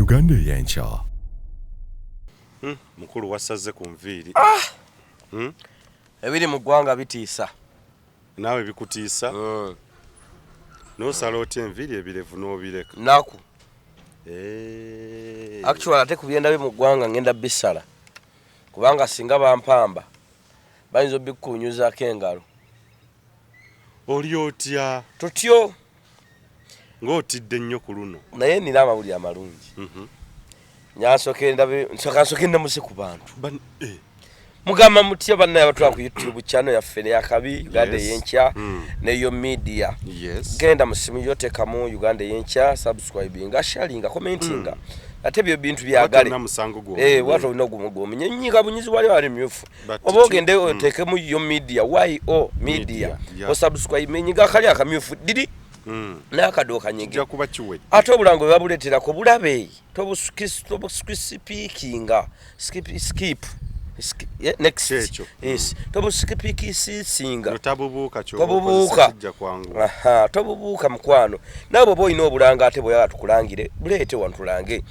Uganda Ey'enkya. Mukulu wasaze ku nviiri. Ebiri mu ggwanga bitiisa. Naawe bikutiisa? N'osala otya enviiri, ebirevu n'obireka? Naku. Eh. Actually, ate ku byendabye mu ggwanga, ngenda bisala, kubanga singa bampamba bayinza obikunyuzaako engalo. Oli otya? Tutyo. Ng'otidde nnyo ku luno. Naye nina amawulire amalungi. Nyansooke ndabe, nsooka nsooke ndamuse ku bantu. Mugamba mutya bannaye abatula ku YouTube channel yaffe neyakabi Uganda Eyenkya neyo media? Genda mu simu yo, teekamu Uganda Eyenkya, subscribinga, sharinga, commentinga. Ate ebyo bintu byagale. Watolina musango gwo. Eh, watu olina ogumu gwomenye nyiga bunyizi, wali wali myufu. But oba ogende oteekemu yo media, yo media, osubscribe, nyiga akali akamyufu diri n'akadooka nyige. Kijja kuba kiwedde. Ate obulango bwe babuleeterako bulabe, tobuskipikinga, skip, skip. Yeah, next. Kyekyo. Yes, tobuskipikisisinga. Notabubuuka. Tobubuuka. Kijja kwangu. Aha, tobubuuka mukwano. Nawe bwoba olina obulanga ate bweyala tukulangire, buleete wano tulange.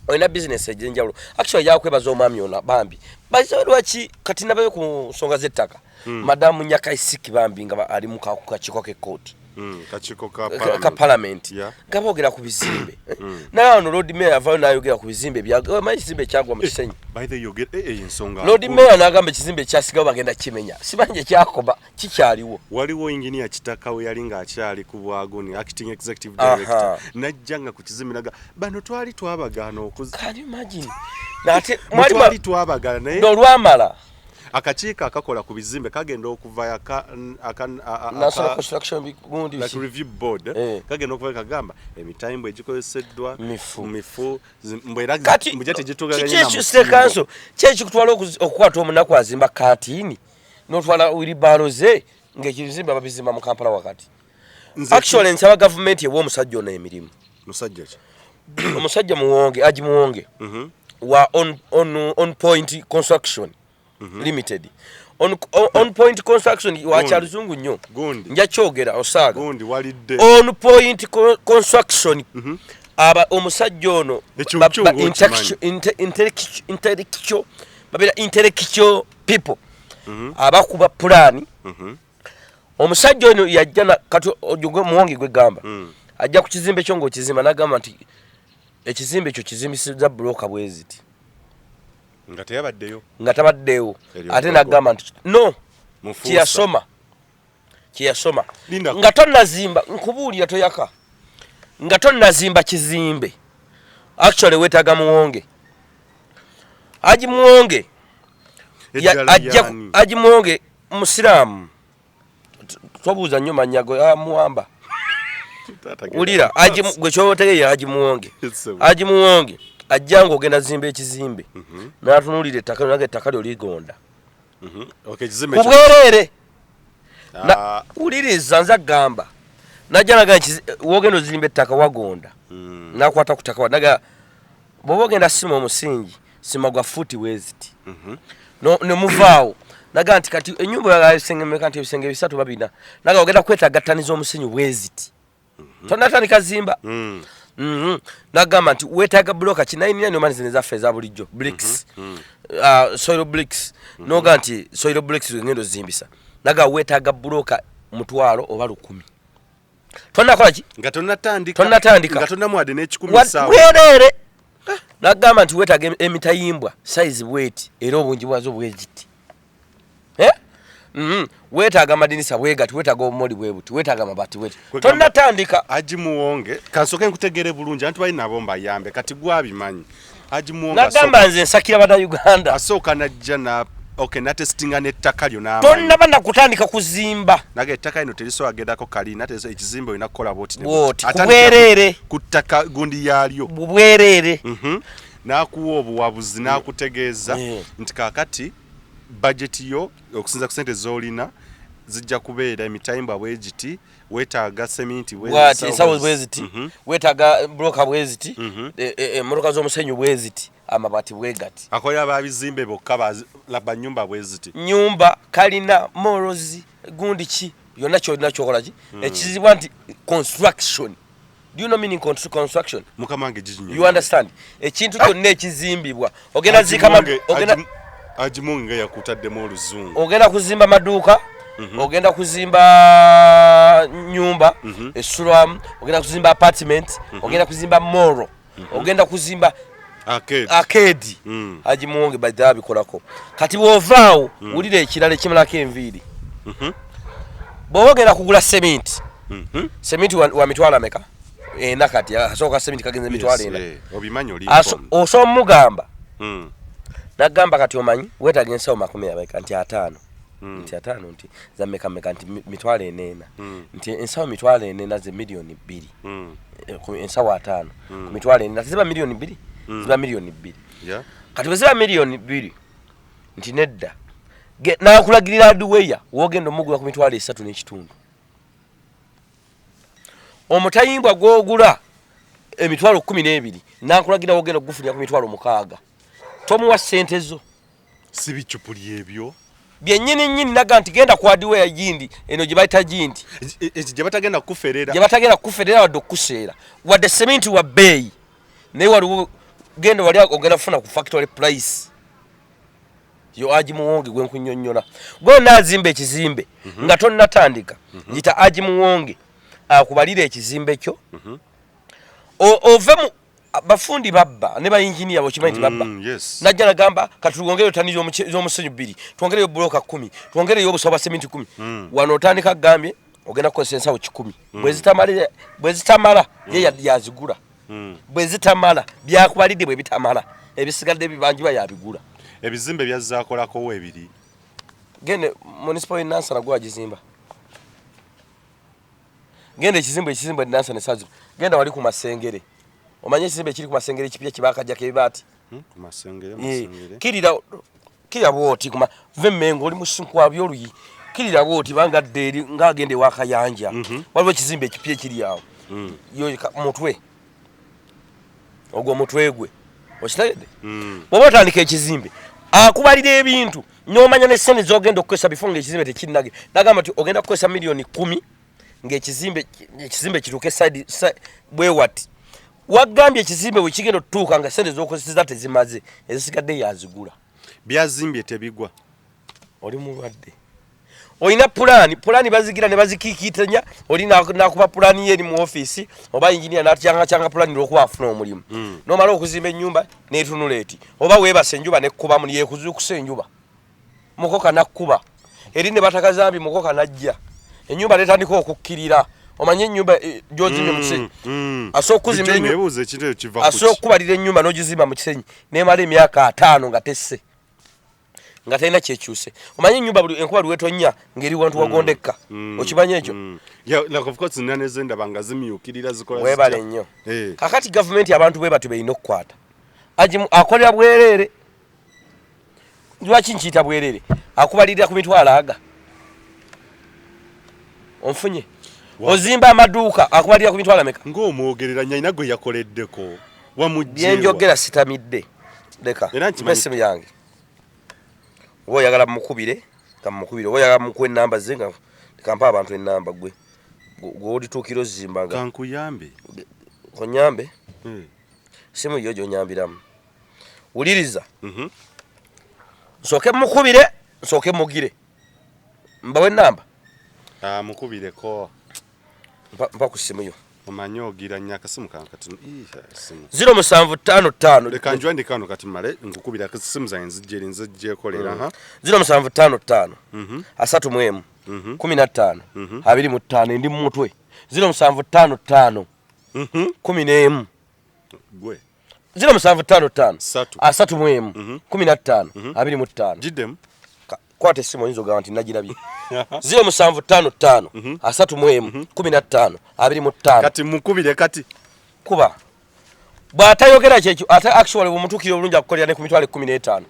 Olina bizinesi egyenjawulo. Actually, yakwebaza omwami ono bambi baze lwaki kati nabayo ku nsonga z'ettaka, Madamu Nyakaisiki bambi nga ali mu kakiiko k'ekkooti. Kakiiko ka ka parliament. Nga boogera ku bizimbe. Naye wano Lord Mayor avayo n'ayogera ku bizimbe manyi ekizimbe ekyagwa mu Kisenyi. By the way, yogera ensonga Lord nkulu. Mayor n'agamba ekizimbe ekyasigawo bagenda kimenya, sibanje kyakoba kikyaliwo. Waliwo Engineer Kitaka we yali ng'akyali ku bwaguni acting executive director, najja nga ku kizimbe naga bano twali twabagaana okuz Can you imagine? Nate mwali twali twabagaana naye olwamala akakiiko akakola ku bizimbe kagenda okuva National Construction gundi. Like review board. Kagenda okuva kagamba emitayimbwa egikozeseddwa Mifu. Mifu mbu era Kati mbu gye tegitugaganye kiki na ekyo mutindo. State ki ekikutwala okukwata omunaku azimba kantini n'otwala wheelbarrow ze ng'ekizimbe babizimba mu Kampala wakati? Actually, nsaba gavumenti ewa omusajja ono emirimu. Musajja ki? Omusajja Muwonge, Haji Muwonge wa on Point Construction Limited. On Point Construction wakyaluzungu nnyo. Gundi. Nja kyogera osaaga. Gundi walidde. On Point Construction, aba omusajja ono Ekyo kyo ng'okimanyi. Intellectual, babeera intellectual people abakuba pulaani. Omusajja ono yajja kati oyo Muwonge gwe gamba ajja ku kizimbe kyo ng'okizimba n'agamba nti ekizimbe ekyo kizimbisiza buloka bwe ziti. Nga teyabaddeyo. Nga tabaddeewo. Eryo Ate ddogo. n'agamba nti no. Mufuusa. Kyeyasoma Linda. Nga tonnazimba, nkubuulira, toyaka nga tonnazimba kizimbe, actually weetaaga Muwonge, Haji Muwonge. Eddala Ajja y'ani? Haji Muwonge musiraamu. Tobuuza nnyo mannya go muwamba. Wulira, Haji gwe kyotegeera, Haji Muwonge. Yes, sir. Haji Muwonge ajja ng'ogenda zimba ekizimbe n'atunuulira ettaka, naga ettaka lyo ligonda. Okay, ekizimbe ku bwereere. Wuliriza, nze agamba najja naga wogenda ozimba ettaka wagonda. Nakwata ku ttaka naga bw'oba ogenda sima omusingi, sima gwa fuuti bweziti. Nemuvaawo naga nti kati enyumba oyagala ebisenge meka? Nti ebisenge bisatu ba bina. Naga ogenda kwetagattaniza omusenyu bweziti, tonatandika zimba. Nagamba nti weetaaga buloka kinayinira nomani zino ezaffe eza bulijjo, bricks, soil bricks. Noga nti soil bricks ngenda ozimbisa, naga weetaaga buloka 500 oba 1000, tonakola ki? Nga tonatandika. Tonnatandika. Nga tonamuwadde n'ekikumi essaawa. Bwereere. Nagamba nti weetaaga emitayimbwa size bweti era obungi bwazo bwegiti. Eh? Weetaaga amadinisa bwegati, weetaaga obumoli bwe buti, weetaaga amabaati bweti. Tonnatandika. Haji Muwonge, kansooke nkutegere bulungi, anti bali nabo mbayambe. Kati gwabimanyi, Haji Muwonge Nagamba nze nsakira Bannayuganda. Asooka najja na okay, natestinga n'ettaka lyo n'amanyi. Tonnaba nakutandika kuzimba. Naga ettaka lino terisobola gendako kalina ekizimbe, olina kukola bwoti ne Bwoti, bwoti. ku Atandikira bwereere. Ku ttaka gundi yaalyo. Bwereere. N'akuwa obuwabuzi n'akutegeeza nti kaakati bajeti yo okusinza ku sente z'olina zijja kubeera emitayimbwa bwe giti, weetaaga seminti Bwati, ensawo bweziti, weetaaga buloka bweziti, emmotoka z'omusenyu bweziti, amabaati bwegati. Akolera babizimbe bokka, banyumba bweziti. Nyumba, kalina, malls, gundi ki, yonna kyolina kyokola ki. Ekizibwa nti construction. Do you know meaning construction? Mukama wange, giginyo. You understand? Ekintu kyonna ekizimbibwa, ogenda zika ogenda Ajimunge nga yakutaddemu oluzungu. Ogenda kuzimba maduuka, ogenda kuzimba nyumba esulwamu, ogenda kuzimba apartment, ogenda kuzimba mall, ogenda kuzimba arcade. Arcade. Haji Muwonge badde abikolako. Kati bw'ovaawo, wulira ekirala ekimalako enviiri. Bw'oba ogenda kugula seminti, seminti wa mitwalo ameka? Ena. Kati asooka seminti kagenze emitwalo 4. Yes, obimanyi oli informed. Osobola mugamba, nagamba kati omanyi weetaaga ensawo makumi ameka? Nti 50. Nti 50 nti za meka meka? Nti mitwalo eneena. Nti ensawo 400,000 ze miliyoni 2. Ensawo 50 ku mitwalo 400 teziba miliyoni 2? Ziba miliyoni 2. Kati bwe ziba miliyoni 2, nti nedda, nakulagirira hardware wogenda omugula ku 3,500. Omutayimbwa gwogula emitwalo 12, nakulagira wogenda okugufunira ku 60,000. Tomuwa ssente zo. Si bicupuli ebyo? Byennyini nnyini. Naga nti genda ku hardware gindi eno gye bayita gindi. Eki gye batagenda kukuferera. Gye batagenda kukuferera wadde okukuseera, wadde seminti wa bbeeyi, naye waliwo genda wali ogenda kufuna ku factory price. Yo Haji Muwonge gwe nkunyonnyola. Gwe naazimba ekizimbe nga tonnatandika, yita Haji Muwonge akubalira ekizimbe kyo. Ove mu bafundi babba ne bayinginiya, bokimanyi nti babba. Yes. Najja nagamba kati twongereyo tani z'omusenyu 2, twongereyo buloka 10, twongereyo obusawo bwa seminti 10. Wano otandika gambye ogenda kukozesa ensawo 100. Bwe zitamala ye yazigula. Bwe zitamala, byakubalidde bwe bitamala, ebisigadde bibanjibwa yabigula. Ebizimbe byazaakolako ebiri. Gende municipal enansana gwagizimba, genda ekizimbe enansana esazi, genda wali ku Masengere. Omanye ekizimbe ekiri ku Masengere ekipya kibakajjako ebibaati? Ku Masengere? Masengere. Kirira, kirira bwoti kuma ve Mengo oli musinkwabya oluyi, kirira bwoti banga dda eri ng'agenda ewa Kayanja. Waliwo ekizimbe ekipya ekiri awo. Yo mutwe ogwo, mutwe gwe okitegedde? Bw'oba otandika ekizimbe, akubalira ebintu n'omanya ne sente z'ogenda okukozesa before ng'ekizimbe tekinnage. Nagamba nti ogenda kukozesa miliyoni 10 ng'ekizimbe ekizimbe kituuke side bwe wati. Wagambye ekizimbe bwe kigenda otutuuka nga sente z'okozeseza tezimaze, ezisigadde yazigula. Byazimbye tebigwa. Oli mulwadde, olina pulaani. Pulaani bazigira ne bazikiikiitanya. Oli nakuba pulaani ye eri mu ofiisi, oba inginiya natyangatyanga pulaani lwokuba afuna omulimu. Nomala okuzimba ennyumba netunula eti, oba weebasa enjuba nekkubamu, yekuzuukusa enjuba, mukoka nakkuba eri ne batakazambi, mukoka najja ennyumba netandika okukkirira. Omanye ennyumba gyozimbye mu kisenyi, asobola okuzimba nebuuza ekintu ekyo kiva ku asobola ki? Okukubalira ennyumba n'ogizimba mu kisenyi nemala emyaka 50 nga tesse, nga talina kyekyuse. Omanye ennyumba buli enkuba lwetonya ng'eri wantu wagondekka? Okimanyi ekyo? Yeah, like of course nina nezendaba nga zimyukirira, zikola Weebale zitya. nnyo. Eh. Kakati gavumenti abantu bwe batyo berina okukwata. Akolera bwereere. Lwaki nkiyita bwereere? Akubalirira ku mitwalo aga onfunye. Ozimba amaduuka, akubalirira ku mitwalo ameka? Ng'omwogerera nyalina gwe yakoleddeko wamugjewa. Byenjogera sitamidde, leka. Era nkimanyi. Mpa essimu yange. Oba oyagala mukubire, nga mukubire, oba oyagala mukuwa enamba ze, nga kampa abantu enamba. Gwe gwe olituukira ozimba nga Kankuyambe. Onyambe. Eh. Simu yo gyonyambiramu, wuliriza. Nsooke mukubire, nsooke mugire mbawe enamba. Ah, mukubireko. Mpa ku simu yo. Omanyi ogira nnyo akasimu kange kati. Ih, simu. 0755. Leka njwandike wano kati mmale nkukubira simu zange, nzijja eri nzijjeekolera ha. 0755 31 15 25. Endi mu mutwe, 0755 11. Gwe. 0755 Ssatu. 31 15 25. Giddemu. Kwata essimu, oyinza ogamba nti nagirabye. 0755 31 15 25. Kati mukubire kati. Kuba bw'atayogera kyekyo, ate actually bwemutuukira obulungi akukolera ne ku mitwalo 15.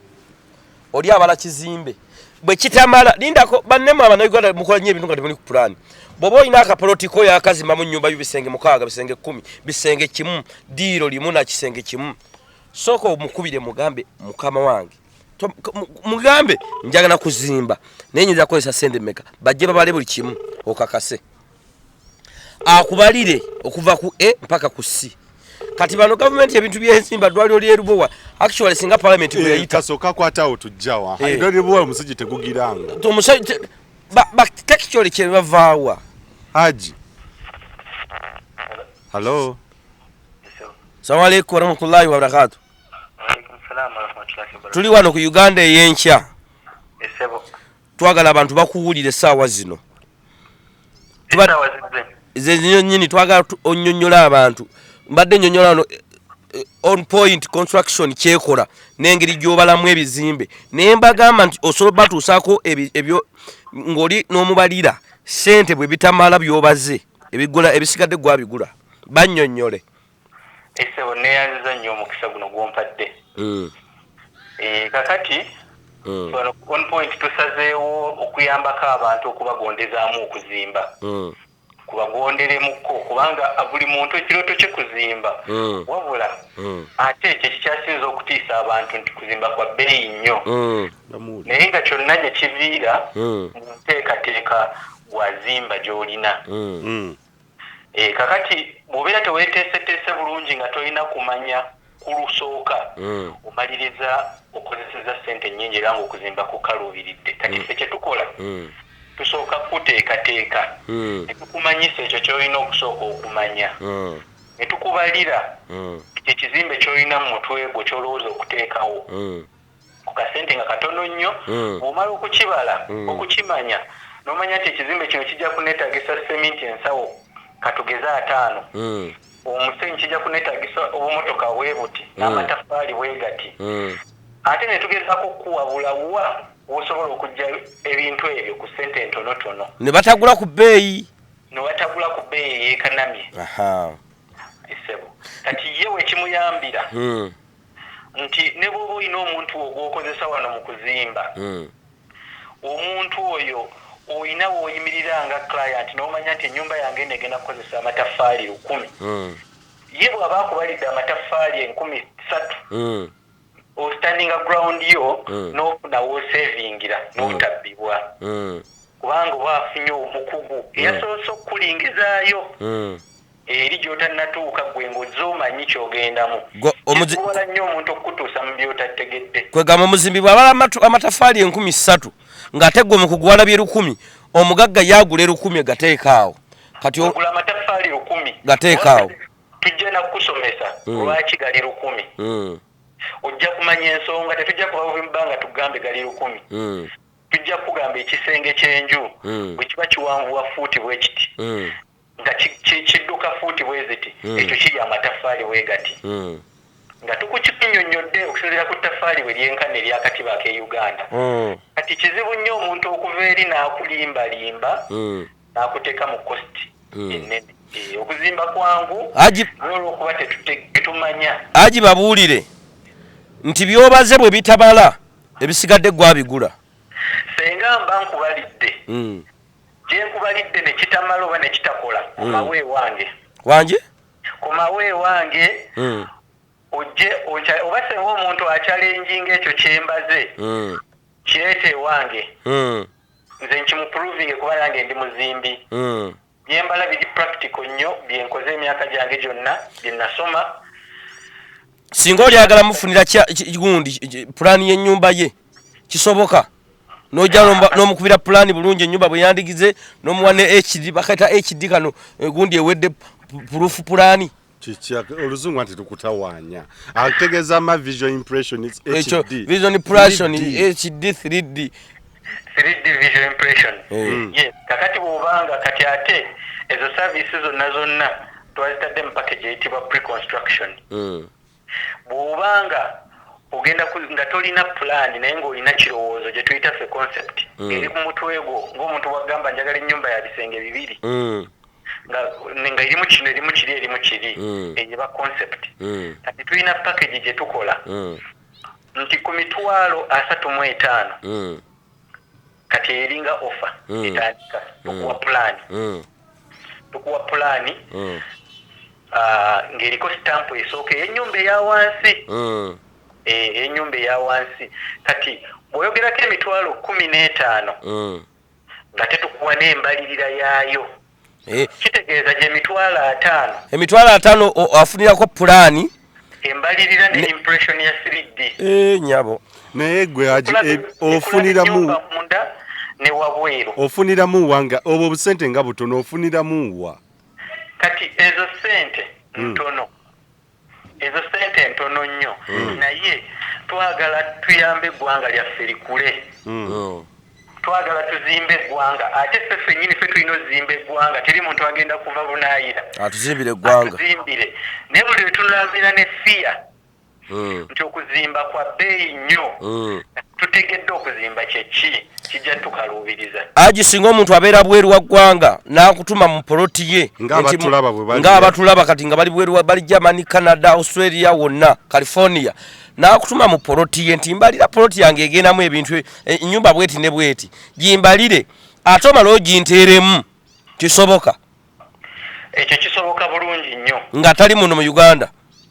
Oli abala kizimbe bwe kitamala, lindako. Bannemu abannayuganda mukola nnyo ebintu nga temuli ku pulaani. Bw'oba olina akapolotiko yakazimba mu nnyumba yo bisenge 6, bisenge 10, bisenge 1, ddiiro limu na kisenge kimu, sooka omukubire, mugambe mukama wange, mugambe njagala kuzimba naye nyinza kukozesa sente mmeka, bajje babale buli kimu okakase. Akubalire okuva ku A mpaka ku C. Kati bano gavumenti ebintu byenzimba, ddwaliro ly'erubowa, actually singa parliament bwe yayita. Kasooka kwataawo tujjawa. Eh. Eddwaliro buwa omusajja tegugiranga. Omusajja actually kye bavaawa. Haji, hallo. Salamu alaikum warahmatullahi wabarakatu. Alaikum salaam warahmatullahi wabarakatuh. Tuli wano ku Uganda ey'enkya. Esebo. Twagala abantu bakuwulire essaawa zino. Essaawa zize. Ze zino nnyini twagala onnyonnyola abantu. Mbadde nnyonnyola wano On Point Construction kyekola n'engeri gy'obalamu ebizimbe, naye mbagamba nti osobola batuusaako ebyo ng'oli n'omubalira ssente bwe bitamala by'obaze ebigula, ebisigadde gwabigula, bannyonnyole. Esebo, neeyanziza nnyo omukisa guno gw'ompadde. Kakati wano On Point tusazeewo okuyambako abantu okubagondezaamu okuzimba, kubagonderemukko, kubanga buli muntu ekirooto kye kuzimba. Wabula ate ekyo kikyasinza okutiisa abantu nti kuzimba kwa bbeeyi nnyo, naye nga kyonna gye kiviira mu nteekateeka gwazimba gy'olina. Kakati bw'obeera teweeteeseteese bulungi nga tolina kumanya ku lusooka, omaliriza okozeseza ssente nnyingi era ng'okuzimba kukaluubiridde. Kati ffe kye tukola, tusooka kuteekateeka ne tukumanyisa ekyo ky'olina okusooka okumanya, ne tukubalira ekizimbe ky'olina mu mutwe gwo ky'olowooza okuteekawo ku kasente nga katono nnyo. Bw'omala okukibala, okukimanya, n'omanya nti ekizimbe kino kijja kuneetagisa seminti ensawo katugeze 50, omusenyu kijja kuneetagisa obumotoka bwe buti, n'amataffaali bwe gati, ate ne tugezaako okukuwabula wa wosobola okuggya ebintu ebyo ku ssente entonotono. Ne batagula ku bbeeyi. Ne batagula ku bbeeyi eyeekanamye. Esebo, kati ye wekimuyambira nti ne bw'oba olina omuntu ogw'okozesa wano mu kuzimba, omuntu oyo olina w'oyimirira nga client n'omanya nti ennyumba yange eno egenda kukozesa amataffaali 1000. Ye bw'aba akubalidde amataffaali 3000, ostandinga ground yo, n'ofuna w'osevingira n'otabbibwa, kubanga oba afunye omukugu eyasoose okukulingizaayo eri gy'otannatuuka gwe ng'ozze omanyi ky'ogendamu. Kisobola nnyo omuntu okukutuusa mu by'otategedde. Kwegamba omuzimbi bw'abala amataffaali 3000 ng'ate gwe omukugu walabye 1000, omugagga yagula 1000 gateeka awo kati ogula amataffaali 1000. Gateeka awo. Tujja nakukusomesa lwaki gali 1000. Ojja kumanya ensonga, tetujja kuba bubi bbanga tugambe gali 1000. Tujja kugamba ekisenge ky'enju bwe kiba kiwanvuwa fuuti bwe kiti, nga kidduka fuuti bwe ziti, ekyo kiri amataffaali bwe gati, nga tukukinyonnyodde okusinziira ku ttaffaali bwe lyenkana eryakatiba ak'e Uganda. Kati kizibu nnyo omuntu okuva eri n'akulimbalimba n'akuteeka mu cost ennene. Okuzimba kwangu, naye olw'okuba tetumanya. Aji, babuulire nti by'obaze bwe bitabala ebisigadde gwabigula. Senga mba nkubalidde, gye nkubalidde ne kitamala oba ne kitakola, komawo ewange. Wanje? Komawo ewange. Ojje oba senga omuntu achallenginga ekyo kyembaze, kireete ewange, nze nkimuprovinge, kuba nange ndi muzimbi. Byembala biri practical nnyo, byenkoze emyaka gyange gyonna, bye nasoma. Singa oli ayagala mufunira gundi pulaani y'ennyumba ye, kisoboka nojja n'omukubira pulaani bulungi ennyumba bwe yandigize, n'omuwa ne HD, bakaita HD kano, gundi ewedde proof pulaani. Kiki oluzungu anti tukutawaanya, ategeeza ma visual impression, it's ekyo HD. Vision impression. 3D. HD 3D. 3D visual impression. Yes, kakati bw'obanga kati ate ezo service zonna zonna twazitadde mu package eyitibwa pre-construction. Bw'obanga ogenda nga tolina pulaani naye ng'olina kirowoozo gye tuyita ffe concept, eri ku mutwe gwo, ng'omuntu bw'agamba njagala ennyumba ya bisenge bibiri, nga erimu kino, erimu kiri, erimu kiri, eyo eba concept. Kati tulina package gye tukola nti ku 350,000, kati eringa offer etandika, tukuwa pulaani. Tukuwa pulaani ng'eriko sitampu esooka ey'ennyumba eya wansi. Ey'ennyumba eya wansi, kati bw'oyogerako 150,000, nga tetukuwa n'embalirira yaayo. Kitegeeza gye 50,000. 50,000 afunirako pulaani embalirira ne impression ya 3D. Nyabo. Naye gwe ofuniramu munda ne wabweru. Ofuniramu wanga obwo obusente nga butono ofuniramu wa? Kati ezo sente ntono. Ezo sente ntono nnyo. Naye twagala tuyambe eggwanga lyaffe likule. Twagala tuzimbe eggwanga. Ate ffe ffennyini ffe tulina ozimba eggwanga. Teri muntu agenda kuva bunaayira. Atuzimbire eggwanga. Atuzimbire. Naye buli lwe tunabeera ne fear nti okuzimba kwa bbeeyi nnyo, tutegedde okuzimba kye ki, kijja tukaluubiriza. Haji, singa omuntu abeera bweru wa ggwanga n'akutuma mu poloti ye, Ng'abatulaba bwe bali. Ng'abatulaba kati nga bali bweru wa, bali Germany, Canada, Australia wonna, California, n'akutuma mu poloti ye nti mbalira poloti yange egendamu ebintu, ennyumba bweti ne bweti, gimbalire ate omale oginteeremu, kisoboka? Ekyo kisoboka bulungi nnyo. Nga tali muno mu Uganda.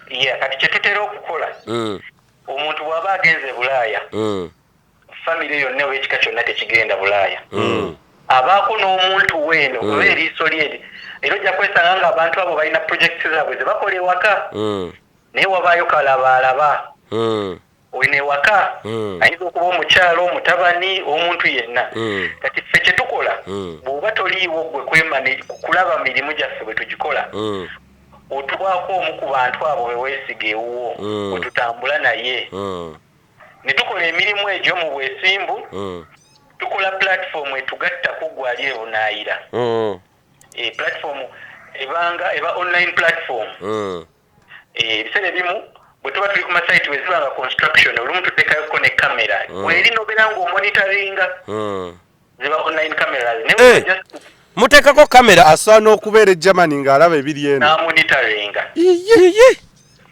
Yeah, kati kye tutera okukola, omuntu bw'aba agenze e Bulaaya, famire yonna oba ekika kyonna tekigenda Bulaaya, abaako n'omuntu weeno oba eriiso lye, era ojja kwesanga ng'abantu abo balina projects zaabwe ze bakola ewaka, naye wabaayo kalabaalaba olina ewaka, ayinza okuba omukyalo, omutabani, omuntu yenna. Kati ffe kye tukola, bw'oba toliiwo gwe kwemane kulaba mirimu gyaffe bwe tugikola, otuwaako omu ku bantu abo be weesiga ewuwo, bwe tutambula naye ne tukola emirimu egyo mu bwesimbu. Tukola platform etugatta ku ggwe ali ebunaayira. Platform ebanga eba online platform. Ebiseera ebimu bwe tuba tuli ku masite we ziba nga construction, olumu tuteekayoko ne kamera weri nobeera ng'omonitoringa, ziba online cameras naye just Muteekako kamera. Asaana okubeera e Germany ng'alaba ebiri eno. N'amonitoringa. Iye.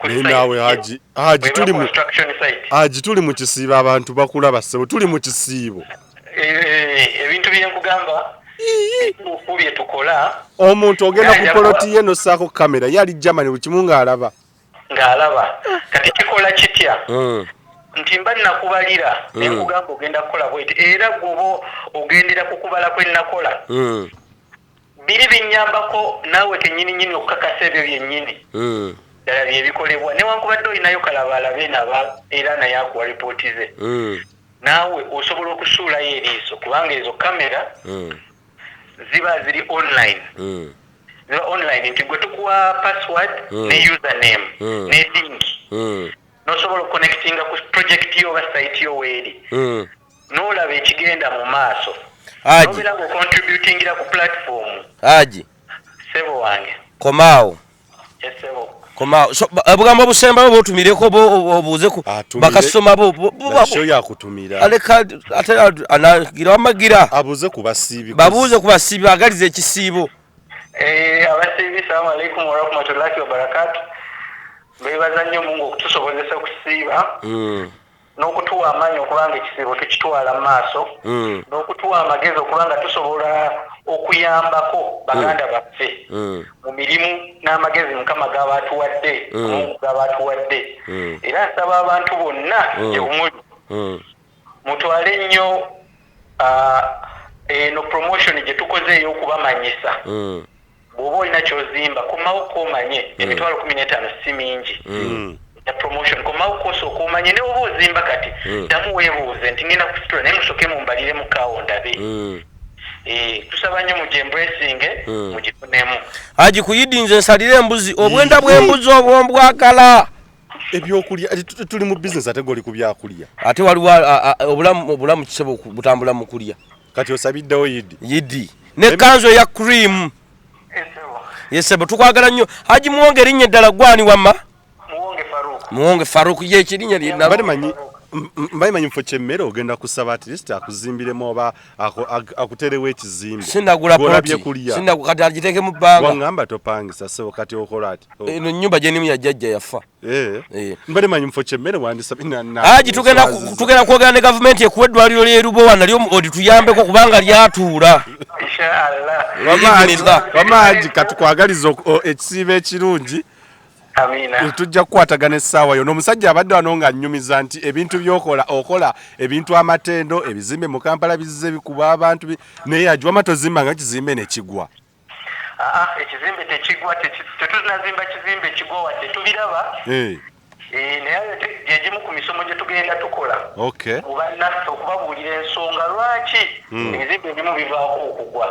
Naye naawe Haji, Haji, tuli mu construction site. Haji, tuli mu kisiibo, abantu bakulaba ssebo, tuli mu kisiibo. Ebintu bye nkugamba bituufu bye tukola. Omuntu ogenda ku poloti ye n'ossaako kamera, ye ali Germany buli kimu ng'alaba. Ng'alaba. Kati kikola kitya? Nti mba nakubalira, ne nkugamba ogenda kukola bweti, era gwoba ogendera ku kubala kwe nakola, biri binnyambako naawe kennyini nnyini okukakasa ebyo byennyini ddala bye bikolebwa, newankubadde olinayo kalabaalaba eno aba era naye akuwa ripooti ze, naawe osobola okusuulayo eriiso kubanga ezo kamera ziba ziri online. Ziba online nti gwe tukuwa password ne username ne link, n'osobola okuconnectinga ku project yo oba site yo weeri, n'olaba ekigenda mu maaso, Haji. n'obeera ng'ocontributingira ku platform. Haji. Ssebo wange. Komaawo. Essebo. Komaawo. So obugambo obusembayo bwotumireko, obuuze ku bakasitoma bo Nakyo yakutumira. Aleka ate anagira wamagira. Abuuze ku basiibi. Babuuze ku basiibi, bagalize ekisiibo. Abasiibi, salamu alaikum warahmatullahi wabarakatu. Beebaza nnyo Mungu okutusobozesa okusiiba n'okutuwa amaanyi okubanga ekisiibo tukitwala mu maaso, n'okutuwa amagezi okubanga tusobola okuyambako baganda baffe mu mirimu n'amagezi Mukama g'aba atuwadde, Mungu g'aba atuwadde. Era nsaba abantu bonna gye bumuli mutwale nnyo eno promotion gye tukoze ey'okubamanyisa. Bw'oba olina ky'ozimba, komawo koomanye, 15,000 si mingi. Ya promotion, komawo kosooka omanye, ne oba ozimba kati, ddamu weebuuze nti ngenda kusitula, naye musooke mumbaliremu kaawo ndabe. Tusaba nnyo mugyembracinge, mugifunemu. Haji, ku Idi nze nsalire embuzi, obwenda bw'embuzi obwo mbwagala. Ebyokulya, tuli mu business ate goli ku byakulya. Ate waliwo obulamu kisebo butambula mu kulya. Kati osabiddewo Idi. Idi ne kanzu eya cream. Essebo. Yesebo, tukwagala nnyo Haji Muwonge. Erinnya eddala gwani wamma? Muwonge Faruk. Muwonge Faruk, ye ekirinya lyenna. Mbadde manyi mufo kyemmere ogenda kusaba at least akuzimbiremu oba akuterewo ekizimbe. Sinagula Gw'olabye ploti. kulya. Sinagula, kati agiteeke mu bbanga. Waŋŋamba topangisa ssebo, kati okola ati? Eno ennyumba gye nimu ya jjajja yafa. Mbadde manyi mufo kyemmere wandisabye Haji, tugenda kwogera ne gavumenti ekuwa eddwaliro ly'erubowa nalyo olituyambeko kubanga lyatuula. Inshallah. Bi'idhnillah. Wamma Haji, katukwagaliza ekisiibo ekirungi. Amina. Tujja kukwatagana essaawa yonna. Omusajja abadde wano ng'annyumiza nti ebintu by'okola, okola ebintu amatendo, ebizimbe mu Kampala bizze bikuba abantu, naye agiwama tozimba nga kizimbe ne kigwa. Aa, ekizimbe tekigwa, tetunazimba kizimbe kigwa wadde tubiraba. Naye gye gimu ku misomo gye tugenda tukola ku bannaffe, okubabuulira ensonga lwaki ebizimbe ebimu bivaako okugwa.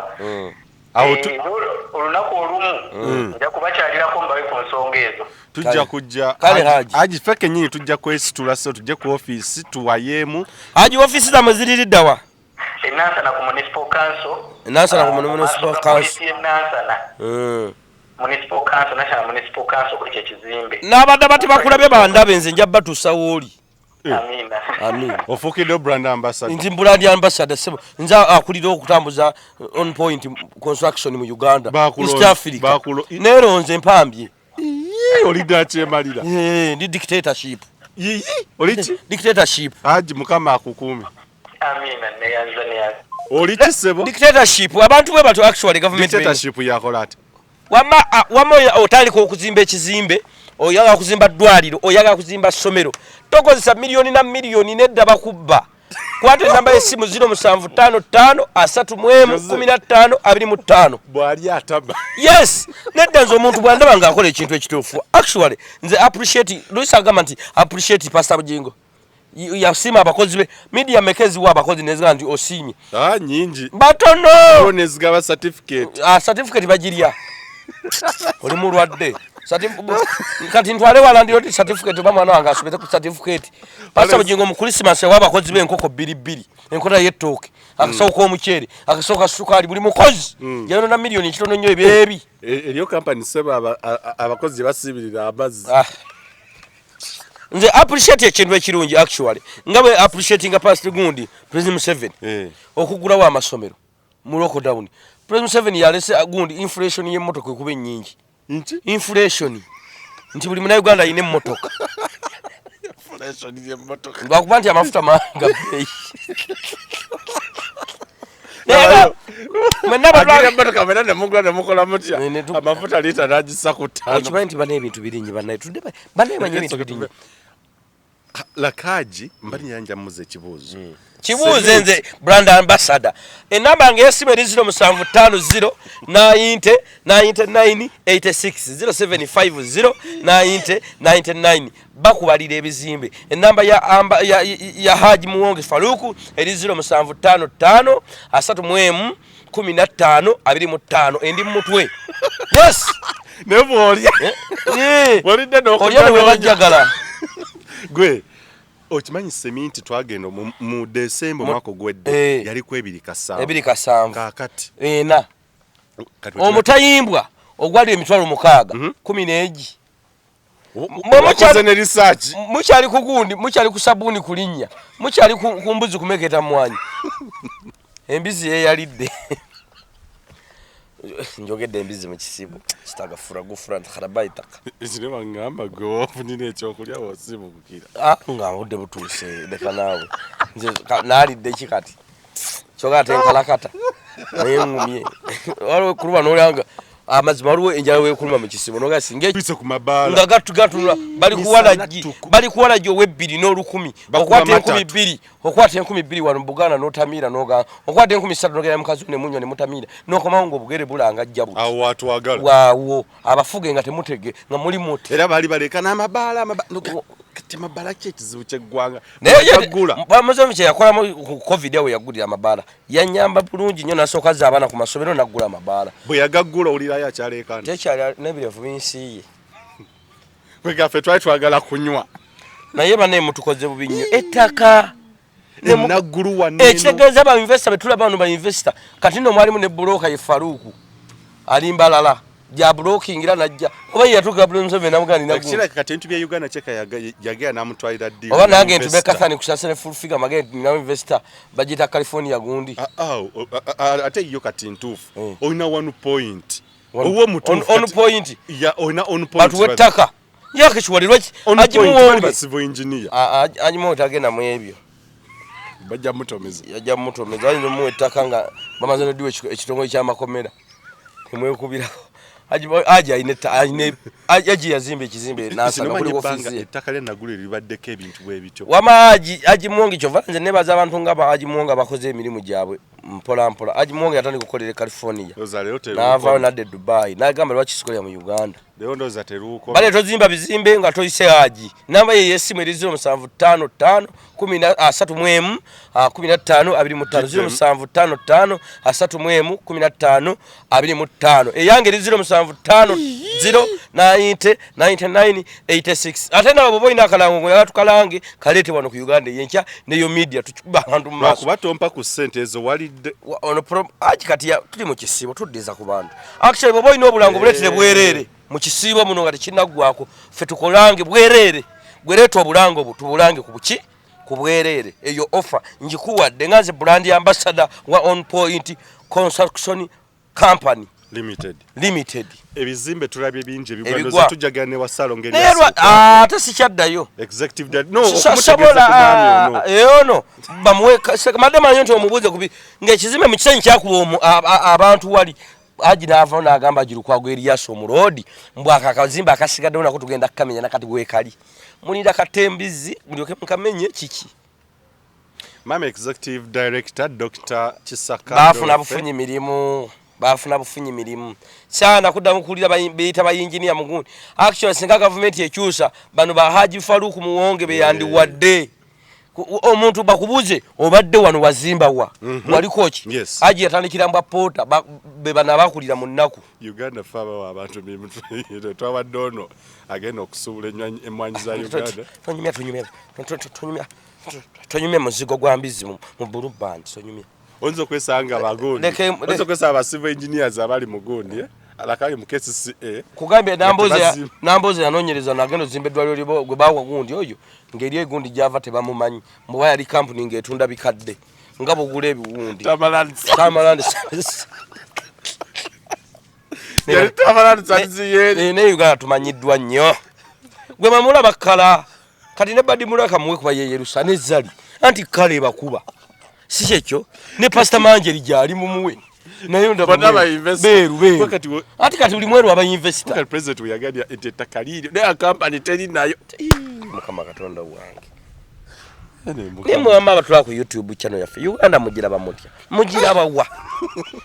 Olunaku olumu nja kubakyalirako mbawe ku nsonga ezo. Tujja kujja. Kale, Haji. Haji, ffe kennyini tujja kwesitula, so tujje ku ofiisi tuwayeemu. Haji, ofiisi zammwe ziririddawa? Enansana ku municipal council. Enansana ku Ah, municipal mu maaso ga council. poliisi y'e Nansana. Municipal council, national municipal council, ku ekyo ekizimbe. N'abadde bati bakulabye bandabe, nze nja batuusa wooli. Amiina. Amiina. Ofuukidde brand ambassador. Nti brand ambassador, sebo, nze akulira okutambuza On Point Construction mu Uganda, East Africa. Neeronze mpambye. Ii, oli dakyemalira. Eh, ndi dictatorship. Yiyi, oli ki? Dictatorship. Haji, Mukama akukuume. Amiina, neyanza, neyanza. Oli ki, ssebo? Dictatorship. Abantu bwe batyo actually government Dictatorship yakola ati? Wamma wamma otandika okuzimba ekizimbe, oyagala kuzimba ddwaliro, oyagala kuzimba ssomero, tokozesa miliyoni na miliyoni, nedda, bakubba. Kwata enamba y'essimu 0755 31 15 25. Bw'ali atama. Yes, nedda, nze omuntu bwandaba ng'akola ekintu ekituufu, actually nze appreciate. Luisa agamba nti appreciate Pastor Bujingo. Yasiima abakozi be. Media meka eziwa abakozi neziga nti osiimye? Ah, nyingi. Batono. Bo nezigaba certificate. Ah, certificate bagirya, oli mulwadde. Kati ntwale walandiro nti certificate, oba mwana wange asomeze ku certificate. Pastor Bujingo mu Christmas ewa abakozi b'enkoko bbiri bbiri, enkota y'ettooke, akasawo k'omuceere, akasawo ka sukaali, buli mukozi yayonona miliyoni ekitono nnyo ebyebi. Eriyo kampani, ssebo, abakozi gye basiibirira amazzi. Ah. Nze appreciate ekintu ekirungi actually, nga bwe appreciatinga Pastor gundi, President Museveni, okugulawo amasomero mu lockdown. President Museveni yalese gundi inflation y'emmotoka ekuba ennyingi. Nki? Inflation nti buli munauganda alina emmotoka. Inflation y'emmotoka. Lwakuba nti amafuta manga bbeeyi. Mwenna Agira abalwa emmotoka mwena ne mugula ne mukola mutya? Amafuta liita n'agissa ku ttaano. Okimanyi nti bana ebintu biringi, bannaye tudde bannaye manyi ebintu biringi. Lakaji mbali yanja muze ekibuuzo. Kibuuze nze brand ambassador. Enamba yange y'essimu eri 0750 90 99 86, 0750 90 99. Bakubalira ebizimbe. Enamba ya Haji Muwonge Faruku eri 0755 31 15 25. Endi mu mutwe, yes. Naye bw'olya Eh, walidde olya ne webajjagala. Gwe okimanyi seminti twagenda mu Desemba omwaka ogwedde yaliko 2.7. 2.7. Kaakati ena. Kati Omutayimbwa ogwali 60,000 10 egi. Wakoze ne research. Mukyali ku gundi, mukyali ku sabuuni kulinnya, mukyali ku mbuzi kumeketa mwanyi, embizi yeyalidde. Njogedde embizi mu kisibo kitagafura gufura kharabaitaka. Ekire baŋŋamba gwe wafunira ekyokulya wosiibukukira. Ah, nga obudde butuuse, leka naawe. Nze naalidde ki kati kyoka ate nkalakata naye ŋŋumye. Waliwo ekuluma nolyanga amazima, waliwo enjala wekuluma mu kisibo noga singa Tuyise ku mabaala. Nga gatunula bali kuwalagi. Misana tuku. Bali kuwalagi ow'ebbiri n'olukumi. Bakuba Okwata 2000 matatu. Okwata 2000 wano mu Buganda n'otamiira, n'ogamba okwata 3000 n'ogenda mukazi ne munywa ne mutamiira n'okomawo ng'obugere bulanga ajja buti. Awo watwagala. Waawo abafuge nga temutege nga muli muti. Era baali baleka n'amabaala kati amabaala ki ekizibu ky'eggwanga? Naye Gaggula. Museveni kye yakolamu ku COVID awo, yagulira amabaala, yanyamba bulungi nnyo, nasooka azza abaana ku masomero naggula amabaala. Bwe yagaggula owulirayo akyaleekaana. Tekyali n'ebirevu binsiiye. Kwegaffe twali twagala kunywa. Naye bannaye mutukoze bubi nnyo, ettaka Enaggulu waneno. Ekitegeeza ba investor betulaba bano ba investor kati nno mwalimu ne broker ye Faruku ali Mbalala gya brokingira najja oba ye yatuuka Museveni namugamba nina gundi. Ekirabika kati ebintu bya Uganda kyeka yagenda n'amutwalira deal. Oba nange ntube Investor. Kathani kusasira full figure magende nina investor bagiyita California gundi. Ah, ah, ate yo kati ntuufu. Olina one point. Owwo mutuufu. On point. Ya, olina on point. Batuwe ettaka yakikiwali lwaki On point, bali agimuwonge. ba civil engineer. Agimuwonge tagenda mu ebyo. Bajja mutomeza. Yajja mutomeza, ayinza omuwa ettaka nga bamaze nodiwa ekitongole ky'amakomera temwekubirako. Aji alina aji yazimba ekizimbe Nansana Kino kuli manyi ofiisi ebbanga ye. ettaka lya Nagulu libaddeko ebintu bwe bityo. Wama Aji Muwonge, kyova nze nebaza abantu nga ba Aji Muwonge abakoze emirimu gyabwe. Mpola mpola Haji Muwonge yatandika okukolera e California, n'avaayo nadda e Dubai, n'agamba lwaki sikolera mu Uganda. Bale tozimba bizimbe nga toyise Haji. Namba ye y'essimu eri 0755 31 15 25, 0755 31 15 25. Eyange eri 0750 90 99 86. Ate nawe bw'oba olina akalango ng'oyagala tukalange, kaleete wano ku Uganda Eyenkya neyo media, tukikuba abantu mu maaso. Lwakuba tompa ku ssente ezo walidde. Ono Haji kati tuli mu kisiibo, tuddiza ku bantu. Actually bw'oba olina obulango buleetere bwereere mu kisiibo muno nga tekinnaggwako, ffe tukolange bwereere. Gwe leeta obulango obwo tubulange ku buki? Ku bwereere. Eyo offer ngikuwadde nga nze brand ambassador wa On Point Construction Company Limited. Limited. Ebizimbe tulabye bingi ebigwa, tujjagala ne wasalo ngeri ate sikyaddayo. Executive director no, okumutegeeza ku mwami ono. Ono bamuwe madde manyi nti omubuuze kubi ng'ekizimbe mu kisenyi kyakuba abantu wali. Haji n'avayo n'agamba Haji Lukwago Erias omuloodi mbw ako akazimbe akasigaddewo nako tugenda kukamenya nakati weekali. Mulinda katembizi mulyoke mukamenye kiki? Mama Executive Director Dr. Kisaka baafuna bufunyi mirimu, baafuna bufunyi mirimu kyana kuddamu kuwulira beyita bayinginiya mugundi. Actually singa gavumenti ekyusa bano ba Haji Farouk Muwonge beyandiwadde omuntu bakubuze obadde wano wazimba wa waliko ki? Haji yatandikira mbwa pota be bano abakulira mu nnaku. Uganda fe abawa abantu emirimu, twawadde ono agenda okusuubula emmwanyi za Uganda. Tonyumya, tonyumya, tonyumya, tonyumya muzigo gwa mbizzi mu blue band, tonyumya. Oyinza okwesanga abagundi, oyinza okwesanga aba civil engineers abali mu gundi, alakali mu KCCA. Kugambye Namboze yanoonyereza nagenda ozimba eddwaliro libo gwe bawa gundi oyo ng'eri egundi gy'ava tebamumanyi, mbuba yali kampuni ng'etunda bikadde nga bugula ebiwundi. Tamalandi. Ne Uganda tumanyiddwa nnyo. Gwe mamulaba kkala kati ne Badi Mulaka muwe kuba yeyerusa ne Zali anti kkala ebakuba si kyekyo ne Pastor Manjeri gyali mumuwe naye ndaba beeru beeru anti kati buli mweru aba investor. Kati president we yagambye nti ettaka liiryo naye kampani teri nayo. Mukama Katonda wange. Naye mwamba abatula ku YouTube channel yaffe Uganda mugiraba mutya? Mugiraba wa?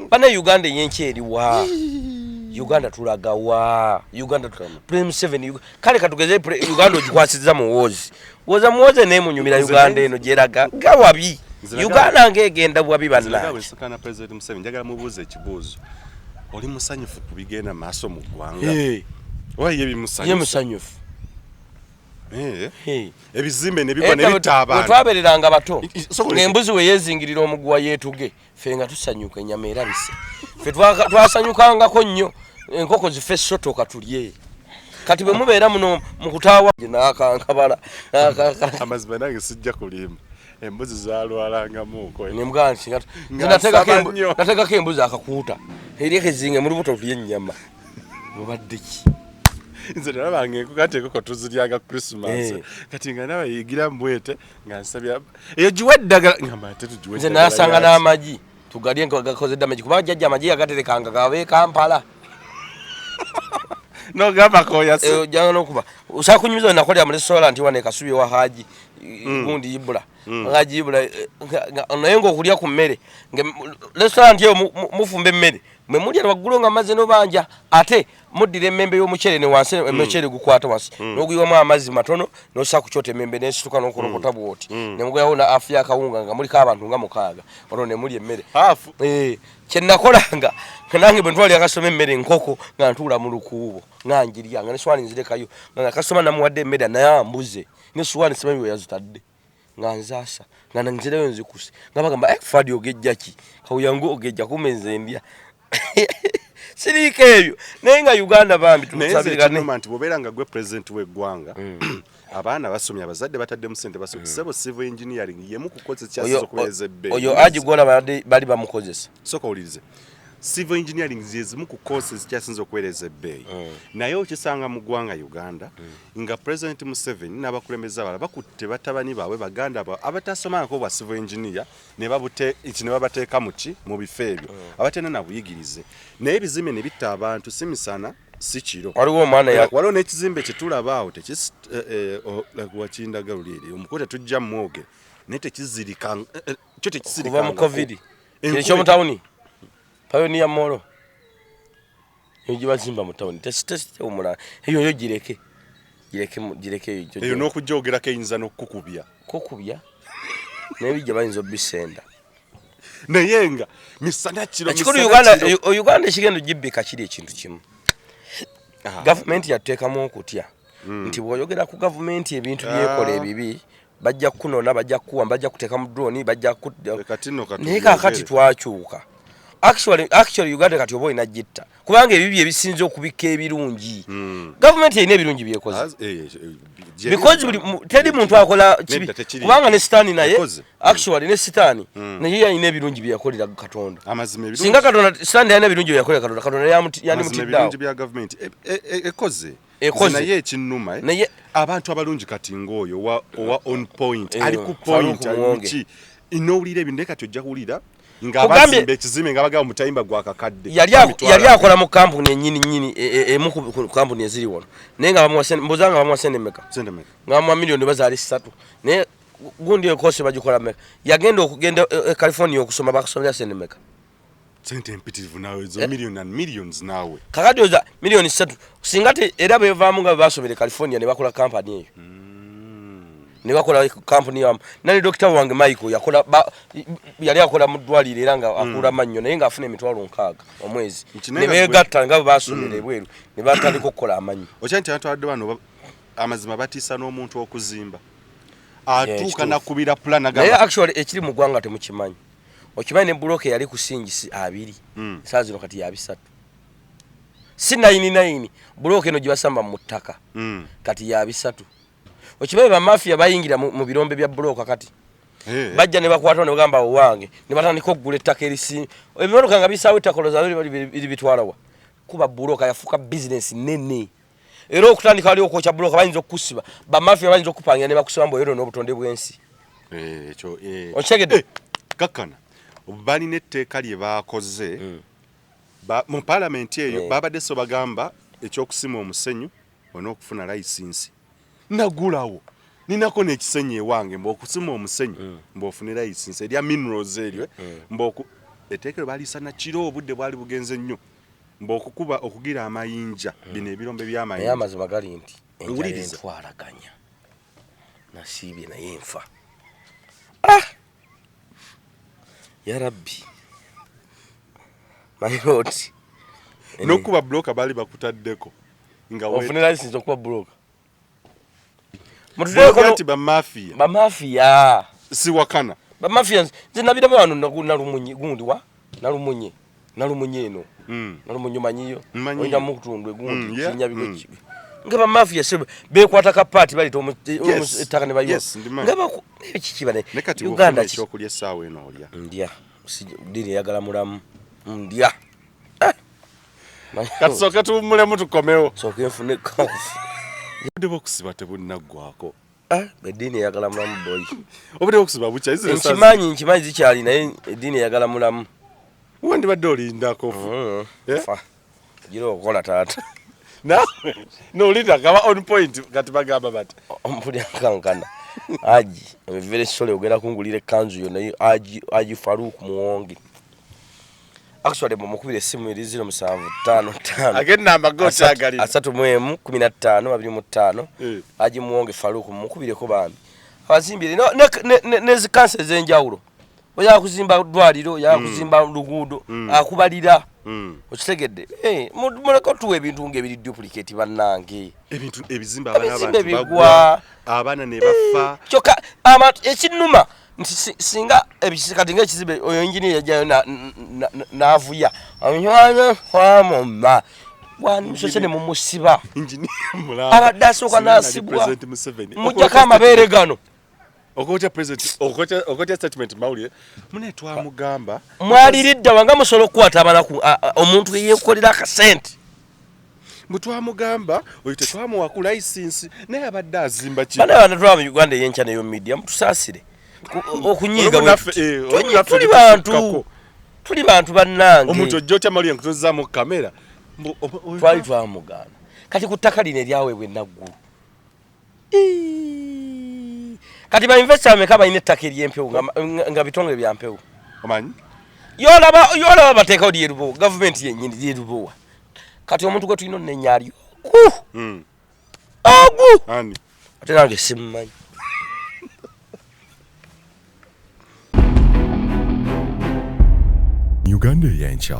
Bana Uganda eyenkya eriwa? Uganda tulaga wa? Uganda Prime 7 kale katugeze Uganda ogikwasizza muwoozi. Woza muwoozi naye munyumira Uganda eno gyeraga nga wabi. Uganda ng'egenda bwabi bannange. Bwe President Museveni njagala mubuuze ekibuuzo. Oli musanyufu ku bigenda maaso mu ggwanga? Oba ye bimusanyusa? Ye musanyufu. Ebizimbe ne bigwa ne bitta abantu. Bwe twabeereranga bato, ng'embuzi we yeezingirira omuguwa yeetuge, ffe nga tusanyuka ennyama erabise. Ffe twasanyukangako nnyo enkoko zife essotoka tulye. Kati bwe mubeera muno mu kutaawa n'akankabala. Amazima nange sijja kulimba. Embuzi zalwalangamuuko. Ne mugamba nti singa nateekako embuzi akakuuta. Eri ekezinge mu lubuto tulye ennyama. Mubadde ki? Nze nalabanga enkoko ate enkoko tuziryanga Christmas. Kati nga ndaba yigira mbwete nga nsabya eyo giwe eddagala ngamba ate tugiwe Nze nasanga n'amagi tugalye nga gakoze damage kuba jjajja amagi yagaterekanga gabe Kampala. N'ogamba koyase. Ojjanga n'okuba. Osobola kunyumiza we nakolera mu restaurant wano e Kasubi ewa Haji gundi Ibula. Haji Ibula, naye ng'okulya ku mmere nga restaurant eyo mufumba emmere mwe mulya waggulu nga mazze n'obanja ate muddira emmembe y'omuceere ne wansi omuceere gukwata wansi n'oguyiwamu amazzi matono n'ossa ku kyoto emmembe n'esituka n'okolokota bw'oti ne mugoyawo na afu y'akawunga nga muliko abantu nga 6 olwo ne mulya emmere. Haafu. Kye nakolanga nga nange bwe ntwalira kasitoma emmere enkoko nga ntuula mu lukuubo nga njirya nga ne sowaani nzirekayo nga kasitoma namuwadde emmere naye ambuze ne sowaani simanyi we yazitadde nga nzaasa nga nzirayo nzikuse nga bagamba Fadi ogejja ki kawuyangu ogejja kumbe nze ndya. Siriiko ebyo naye nga Uganda bambi Naye nze tumusabirane. ekinuma nti bw'obeera nga gwe president w'eggwanga, abaana basomye, abazadde bataddemu ssente basomye. Ssebo, civil engineering yemu ku course ekyasinze okuweereza ebbeeyi. Oyo Haji gw'olaba bali bamukozesa. Sooka owulirize. Civil engineering ze zimu ku courses ezikyasinze okuweereza ebbeeyi. Naye okisanga mu ggwanga Uganda nga President Museveni n'abakulembeze abalala bakutte batabani baabwe, baganda baabwe abatasomangako bwa civil engineer ne babateeka mu ki? Mu bifo ebyo. Abatalina na buyigirize. Naye ebizimbe ne bitta abantu si misana si kiro. Waliwo omwana ya Waliwo n'ekizimbe kye tulaba awo wakindaga luli eri. Omukulu tetujja mmwogera. Naye tekizirika, kyo tekisirikangako. Kuva mu COVID. Kino ekyomutawuni Pioneer Mall eyo gye bazimba mu tawuni tewumula, eyo yo gireke gireke gireke eyo. Eyo n'okujoogerako eyinza n'okukukubya. Kukubya n'ebijja bayinza obisenda. Naye nga misana kiro. Ekikulu misana Uganda kiro. Uganda ekigenda ogibbika kiri ekintu kimu. Gavumenti yateekamu okutya nti bw'oyogera ku gavumenti ebintu byekola ebibi, bajja kukunona, bajja kukuwa, bajja kuteeka mu drone, bajja Kati nno kati Naye kaakati tubyogere. twakyuka. Actually Uganda kati oba olina gitta, kubanga ebibi ebisinze okubikka ebirungi. Gavumenti erina ebirungi byekoze. Because buli teri muntu akola kibi. Nedda, tekiri. Kubanga ne Sitaani naye Ekoze. actually ne Sitaani naye yalina ebirungi bye yakolera Katonda. Amazima ebirungi Singa Katonda, Sitaani yalina ebirungi bye yakolera Katonda, Katonda amazima yandimutiddaawo. Ebirungi bya gavumenti ekoze. Ekoze. Nze naye ekinnuma, abantu abalungi kati ng'oyo owa on point ali ku Farouk point ali Muwonge. muki, nowulira ebintu, naye kati ojja kuwulira nga abazimba ekizimbe nga bagamba mutayimba gwa kakadde. Yali akola mu kampuni enyini nyini, emu ku kampuni eziri wano, naye nga bamuwa mbuuza nga bamuwa sente mmeka? Sente mmeka? Nga bamuwa miliyoni bazaali 3, naye gundi ekoosi bagikola mmeka? Yagenda okugenda e California okusoma, bakusomera sente mmeka? Sente empitirivu naawe ezo, million and millions naawe. Kakati oza miliyoni 3 singa era bevaamu nga bebasomera e California ne bakola kampani eyo, ne bakola kampuni yamu. Nani, dokita wange Michael yakola yali akola mu ddwaliro era nga akula mannyo, naye ng'afuna 60,000 omwezi. Nti Ne naye nga beegatta nga bwe basomera ebweru ne batandika okukola amannyo. Okya nti abantu abadde bano amazima batiisa n'omuntu okuzimba atuuka Kituufu. nakubira plan Naye agamba actually ekiri mu ggwanga temukimanyi. Okimanyi ne bulooka eyali ku singisi 20 saa zino kati ya 300, si nine nine. Bulooka eno gye basamba mu ttaka kati ya 300. Okimanyi bamafiya bayingira mu birombe bya bulooka kati? Bajja ne bakwata ne bagamba owange, ne batandika okugula ettaka erisi, ebimotoka nga bisaawo ettaka, olowooza biri bitwalawa? Kuba bulooka yafuuka bizinesi nene, era okutandika wali okwokya bulooka bayinza okukusiba, bamafiya bayinza okupangira ne bakusiba mbu oyonoona obutonde bw'ensi. Ekyo Okitegedde? Kakkana balina etteeka lye baakoze mu paalamenti eyo. Babadde so bagamba ekyokusima omusenyu olina okufuna layisinsi. Nagulawo ninako n'ekisenyi ewange, mbu okusima omusenyu mbu ofune layisinsi erya minerals eryo, mbu etteeka eryo baliisa nakiro, obudde bwali bugenze nnyo, mbu okukuba okugira amayinja bino ebirombe Naye by'amayinja. Amazima gali nti enjala Wuliriza. entwalaganya, nasiibye naye nfa. Ah! Ya rabbi, my lord. N'okuba buloka baali bakutaddeko nga Ofune license okuba buloka. Bwogera nti bamafiya. Bamafiya. Siwakana. Bamafiya nze nabiraba wano Nalumunye, gundi wa Nalumunye, Nalumunye eno. Nalumunye omanyiyo? Mmanyiyo. Oyina mutundwe gundi. Kinyabigo kibi nga bamafiya se bekwata kapaati baleta ettaka ne bayiwa. Yes, ndimanyi. Nga naye kiki bane? Ne kati Uganda bw'ofuna ekyokulya essaawa eno olya? Ndya. Dini eyagala mulamu, ndya. Ah! Kati sooke tuwummulemu tukomewo. Sooke nfune kafu. Obudde bw'okusiba tebunnaggwako. Ah, eddiini eyagala mulamu, boy. Obudde bw'okusiba bukya. Nkimanyi, nkimanyi zikyali, naye eddiini eyagala mulamu. Wandibadde olindako. Eh? Fa gira okukola taata. Naawe nolinda gaba on point, kati bagamba bati Ompulira nkankana. Aji very sorry, ogenda kungulira ekkanzu yo, naye Aji Faruk Muwonge, actually mumukubira essimu eri 0755 Agenda go okyagalira. 31 15 25. Aji Muwonge Faruk, mumukubireko bambi, abazimbire nezikansa ez'enjawulo. Oyagala kuzimba ddwaliro, oyagala kuzimba luguudo, akubalira. Okitegedde? Eh, muleke otuwa ebintu ng'ebiri duplicate, bannange. Ebintu ebizimbe abaana Ebizimbe abantu bigwa. bagwa, abaana ne bafa. Kyokka abantu ekinnuma nti singa kati ngaekizimbe oyo engineer yajjayo n'avuya amuma bwamusose ne mumusiba. Engineer mulamba. Abadde asooka Singa nali n'asibwa. President Museveni. Mujjako amabeere gano. Okotya president, okotya statement mawulire mune twamugamba. Mwaliridda wanga musobola okukwata abanaku, omuntu eyeekolera akasente. Bwe twamugamba oyo tetwamuwa ku license, naye abadde azimba ki? Bana banatulaba mu Uganda eyenkya neyo media, mutusaasire okunyiiga. Olumu Bwe naffe, tuti. olumu naffe Tuli bantu. tetusukkako. Tuli bantu bannange. Omuntu ojja otya mawulire nkutuzaamu kamera Twali twamugaana. Kati ku ttaka lino eryaweebwa enaggulu, Ii. Kati ba investor bameka balina ettaka eryempewo nga bitongole bya mpewo? Omanyi Yolaba bateekawo lyerubowa, gavumenti yennyini lyerubowa. Kati omuntu gwe tulina onenya ali ogu. Ogu. Ani? Ate nange simumanyi. Uganda Yencha.